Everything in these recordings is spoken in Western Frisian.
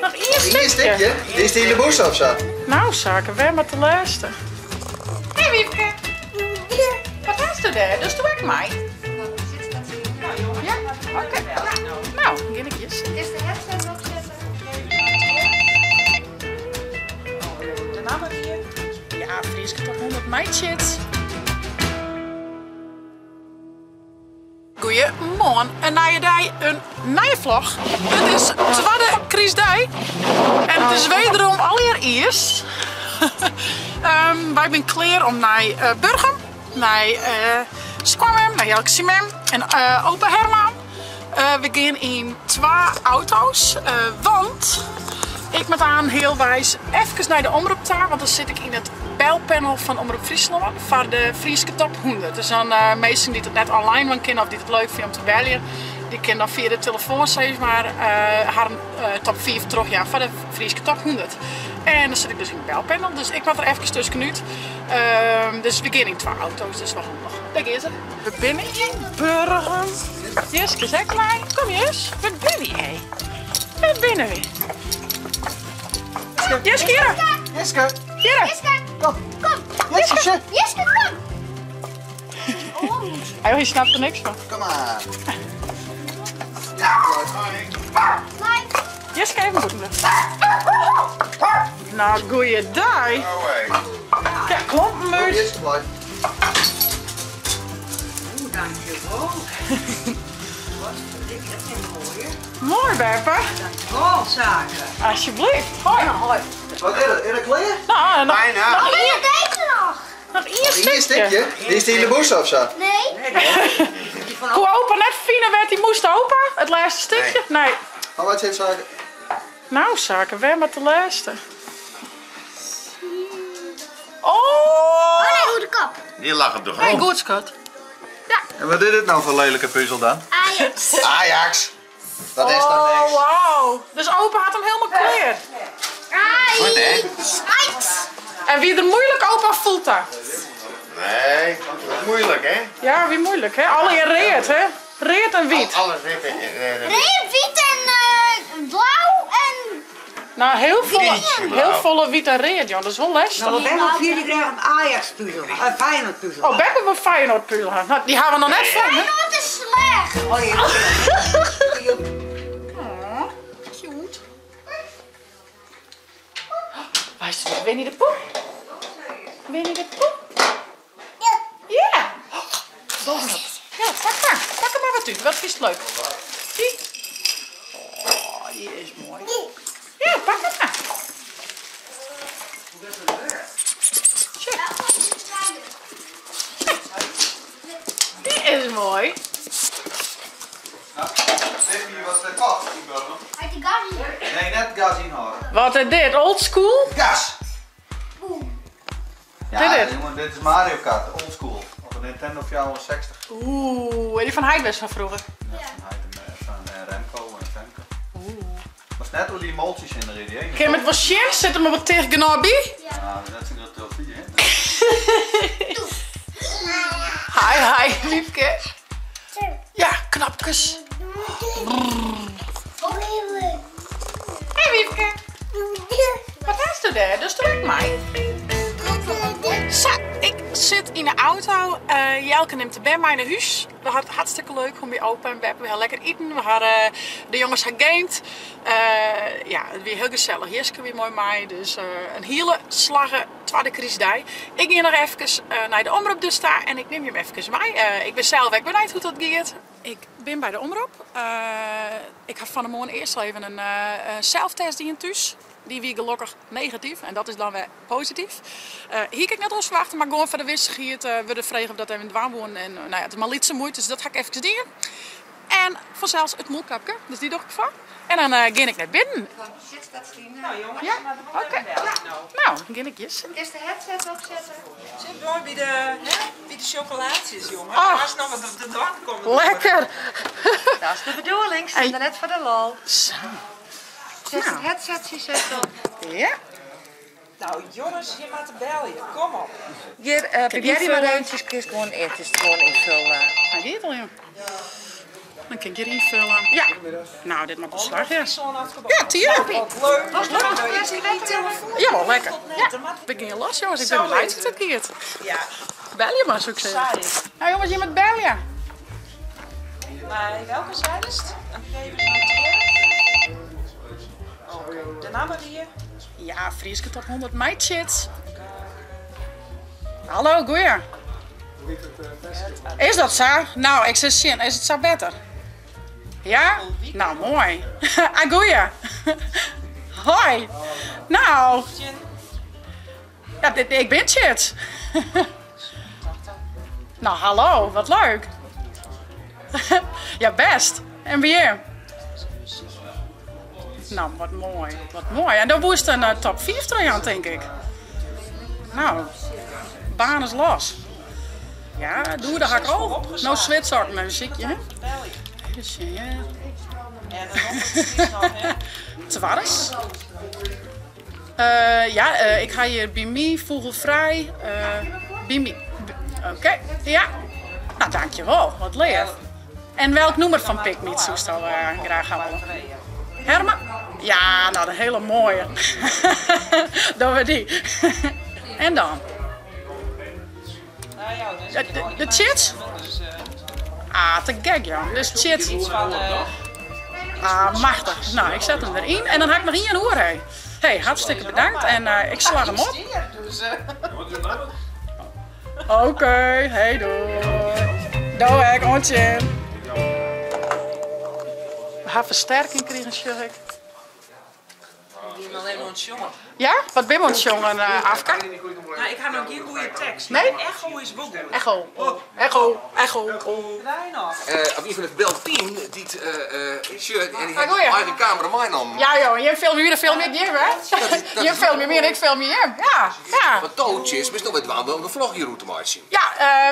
Noch ien stikje. Ien stikje? Dy is yn de bûse of sa? Nou, Sake, wer mar te lêste. Hey Wiepke. Wat hast dêr? Dochsto ek mei? Ja? Oké. Nou, gean ik hjir sitten. Kinst de headset opsette? De namme wie? Ja, Fryske top 100 meitsjit. Goeiemoarn, in nije dei, in nije vlog. It is twadde krystdei en it is wederom allegear iis. Wy binne klear om nei Burgum, nei skoanmem, nei Jelke syn mem en opa Herman. We gean yn twa auto's, want ik moat aan healweis efkes nei de omrop ta, want dan sit ik yn it belpanel fan Omrop Fryslân foar de Fryske Top 100. Dus dan minsken dy't it net online dwaan kinne of dy't it leuk fine om te beljen, dy kinne dan fia de telefoan sis mar harren top 5 trochjaan foar de Fryske Top 100. En dan sit ik dus yn it belpanel, dus ik moat der efkes tuskenút. Dus we gean yn twa auto's, dat is wol handich. Dêr gean se. We binne yn Burgum. Jiske is ek mei. Kom Jis, wêr binne wy hé? Wêr binne wy? Jiske, hjirre! Jiske! Hjirre! Jiske! Kom! Kom! Jiske, sjoch! Jiske, kom! Hy snapt der niks fan. Kom mar! Jiske, even bûten bliuwe. Nou, goeiedei. Ja, klompen út. Jiske, blij. Oeh, dankjewol. Wat verdikke, dat is mooi. Mooi, Beppe. Dankjewol, Sake. Alsjeblieft. Hoi. Hoi. Wat is dat? Is dat klear? Nou, nog, Bijna. nog Ien deze noch. Nog ien Ien stikje. stikje? Dy is yn de bûse of sa? Nee. Koe opa net fine wêr't dy moast, opa? It lêste stikje? Nee. Oh, wat zit Sake? Nou, Sake, wer mar te lêste. Oh! Oh nee, oer de kop. Die lag op de Hey, grond. goed, schat. Ja. En wat is dit nou voor lelijke puzzel dan? Ajax. Ajax! Dat is dan Oh, niks. wauw. Dus opa had hem helemaal klear. Goed, hè? Ajax. En wie er moeilijk opa voelt dat? Nee, dat is moeilijk, hè? Ja, wie moeilijk, hè? Alle read, hè? Read en wit. Alles wit en... Read, wit en blauw en... Nou, heel volle, Grien. heel volle wit en read, Jan. Dat is wel lastig. Nou, ben nog vier die krijgen een Ajax puzzel, een Feyenoord puzzel. Oh, Beppe wil Feyenoord puzzel hebben. Nou, die hebben we nog net van, hè? Feyenoord is slecht. Oh, ja. Oh, cute. Waar is het? Winnie de Pooh? Winnie de Pooh? Ja. Ja. Bovenop. Ja, pak maar. Pak er maar wat uit. Wat is het leuk? Die. Oh, die is mooi. Ja, pak het maar. Tja. Die is mooi. Nou, heb je wat kocht in Burgum? Uit de gas hier. Nee, net gas inhouden. Wat is dit? Old school? Gas! Boem. Ja, Dit is. jongen, dit is Mario Kart, old school. Op een Nintendo 64. Oeh, en die van Heidwest van vroeger. Ja, van Heid en, van Remco en Femke. Was net hoe die moltjes in de reden, hè? Kim het was shit, zit er maar wat tegen genau bij. Ja, dat is een trofee, hè? Hi, hi, Wiepke. Ja, knapjes. Hey Wiepke. Wat hast du daar? Dus druk mij. Zo, ik zit in de auto. Jelke neemt de Ben mee naar huis. We hadden het hartstikke leuk om bij opa en Beb. We hadden lekker eten. We hadden, de jongens hadden gamed. Ja, het was heel gezellig. Jiske weer mooi mee. Dus een hele slagge tweede krystdei. Ik ga nog even naar de omroep dus daar en ik neem je hem even mee. Ik ben zelf ook benieuwd hoe dat gaat. Ik ben bij de omroep. Ik heb van de morgen eerst al even een zelftest die in thuis. Die wie gelukkig negatief en dat is dan weer positief. Hier kan ik net ons verwachten, maar gewoon voor de wissigheid we de vragen of dat even dwaan wonen. En nou ja, het is maar lietse moeite, dus dat ga ik even doen. En vanzelfs het mondkapje, dus die doe ik van. En dan ga ik naar binnen. Zit dat Stine? Nou jongens, Ja? maar we gaan Oké. even bellen nou. Nou, dan ga ik je. Eerst de headset opzetten. Zit mooi bij de chocolaatjes, jongen. Oh. Daar is nog wat op de drank komen. Lekker! Dat is de bedoeling, ze zijn net voor de lol. Zo. Zet het headsetje zet op. Ja. Nou jongens, je moet bellen. Kom op. Hier, probeer die maar eventjes, kun je gewoon het is gewoon invullen. Hij gaat al, joh. Dan kin ik hjir ynfulle. Ja. Nou, dit moat wol slagje. Ja, tuurlijk. Jawel, lekker. Ja. We gean los jongens, ik bin benijd hoe't it giet. Belje mar soe ik sizze. Nou jongens, jim moatte belje. Mei welke seidest? Even notearje. Oké, de namme wie? Ja, Fryske top 100 mei Tjits. Hallo, goeie. Is dat sa? Nou, ik sil sjen, is it sa better? Ja? Nou, moai. Ah, goeie. Hoi. Nou. Ja, dit, ik bin Tjits. Nou, hallo, wat leuk. Ja, best. En by jim? Nou, wat moai, wat moai. En dan woest in top 5 trochjaan, tink ik. Nou, baan is los. Ja, doe de hak al. No switsokken even sykje, hè? Even sjen, ja. Twarres. Ja, ik ha hjir by my fûgelfrij. By my. Oké, ja. Nou, dankjewol. Wat leaf. En welk nûmer fan Pikmeat soesto graach ha wolle? Herman? Ja, nou, de hiele moaie. Dogge we dy. En dan? De Tjits? Ah, te gek jong. Dus Tjits. Ah, machtich. Nou, ik set him deryn en dan ha ik noch ien oer. Hey, hey hartstikke bedankt en ik slach him op. Oké, hey doei. Doei ek, oant sjen. We ha fersterking krigen, sjoch ik. Ik bin al even oan it sjongen. Ja? Wat bin we oan it sjongen, Afke? Nou, ik ha noch gjin goede tekst. Nee? Maar echo is wol goed. Echo, echo, echo. Draai noch. Of ien fan it belteam dy't sjocht en dy Ah, hat goeie. eigen kamera meinommen. Ja joh, jim filmje my, dan filmje ik jim hè? Jim filmje my en ik filmje jim. Ja, ja. Want do, Tjits, bist no wer dwaande om de vlog hjir oer te meitsjen. Ja,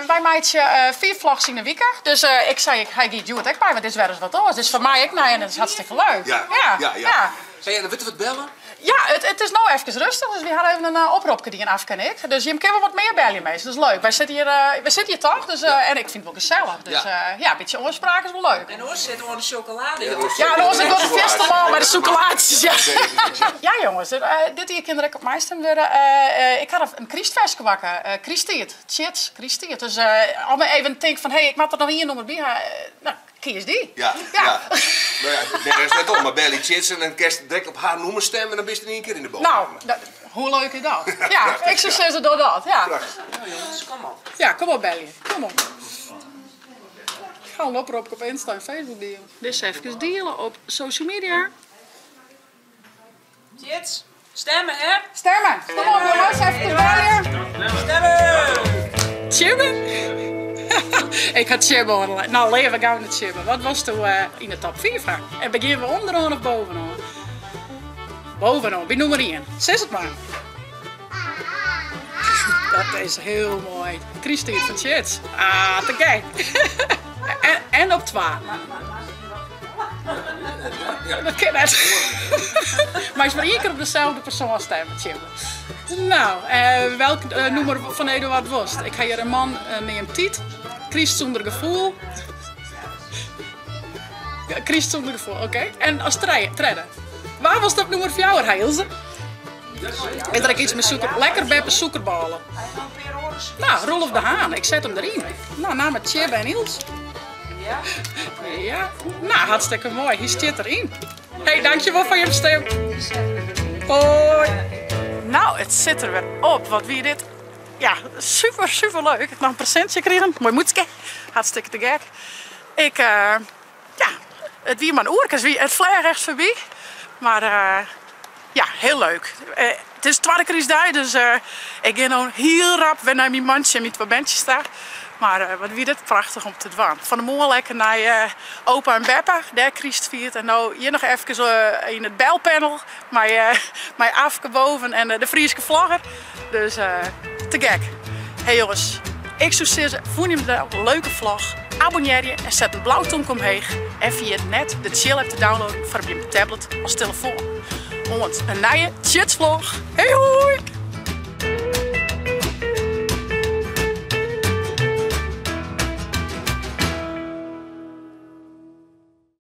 wy meitsje 5 vlogs yn de wike. Dus ik sei, hy giet hjoed ek by, want dit is wer ris wat oars. Dit is foar my ek nij en dat is hartstikke leuk. Ja, ja, ja. Hey, en dan wurdt der wat belle? Ja, it is no efkes rêstich, dus wy hawwe even in opropke dien, Afke en ik. Dus jim kinne wol wat mear belje minsken, dat is leuk. Wy sitte hjir, wy sitte hjir toch, dus en ik fyn it wol gesellich. Dus ja, in bytsje oanspraak is wol leuk. En oars sit oan de sjokolade, jonges. Ja, en oars sit oan de festival mei de sûkelaatsjes, ja. Ja jonges, dit jier kin der ek op my stimd wurde. Ik ha in krystferske makke, krysttiid, Tsjits, krysttiid. Dus as men even tinkt fan hé, ik moat der noch ien nûmer by ha, no, Kies dy. Ja, ja. No ja, dêr is net om, mar belje Tjits en dan kinst direkt op har nûmer stemme en dan bist yn ien kear yn de boom. Nou, hoe leuk is dat? Ja, ik soe sizze doch dat, ja. Prachtich. No jonges, kom op. Ja, kom op belje, kom op. Ik ga in oprop op Insta en Facebook dielen. Dus efkes diele op social media. Tjits, stemme hè? Stemme! Kom op jongens, efkes belje. Stemme! Tjibbe? Ik ha Tjibbe oan. Nou, leave gau nei Tjibbe. Wat wolsto yn de top 5 ha? En begjinne we ûnderoan of bovenoan? Bovenoan, by nûmer ien. Sis it mar. Dat is hiel moai. Krysttiid fan Tjits. Ah, te gek. En op twa. Dat kin net. Meist mar ien kear op deselde persoan stemme, Tjibbe. Nou, welk nûmer fan Eduard wolst? Ik ha hjir in man neamd Tiet. Kryst sûnder gefoel. Kryst sûnder gefoel, oké. En as tredde? Wa wolst op nûmer fjouwer ha, Ilse? Is der ek iets mei sûker? Lekker beppe sûkerbôle. Nou, Roelof de Haan, ik set him deryn. Nou, namme Tjibbe en Ilse. Ja, nou, hartstikke moai. Hy stiet deryn. Hey, dankjewol foar jim stim. Hoi. Nou, it sit der wer op. Wat wie dit? Ja, super, super leuk. Ik ha noch in presintsje krigen. Moai mûtske. Hartstikke te gek. Ik, ja, it wie mar in oerke. It fleach echt foarby. Mar ja, hiel leuk. It is twadde krystdei, dus ik gean no hiel rap wer nei myn mantsje en myn twa berntsjes ta. Mar wat wie dit prachtich om te dwaan. Fan 'e moarn lekker nei opa en beppe, dêr kryst fierd. En no hjir noch efkes yn it belpanel mei Afke boven en de Fryske vlogger. Dus te gek. Hey jonges, ik soe sizze, fûn jim dit in leuke vlog? Abonnearje en set in blau tomke omheech. En ferjit net de Tsjil app te downloaden foar op jim tablet as telefoan. Oant in nije Tsjitsvlog. Hey hoi!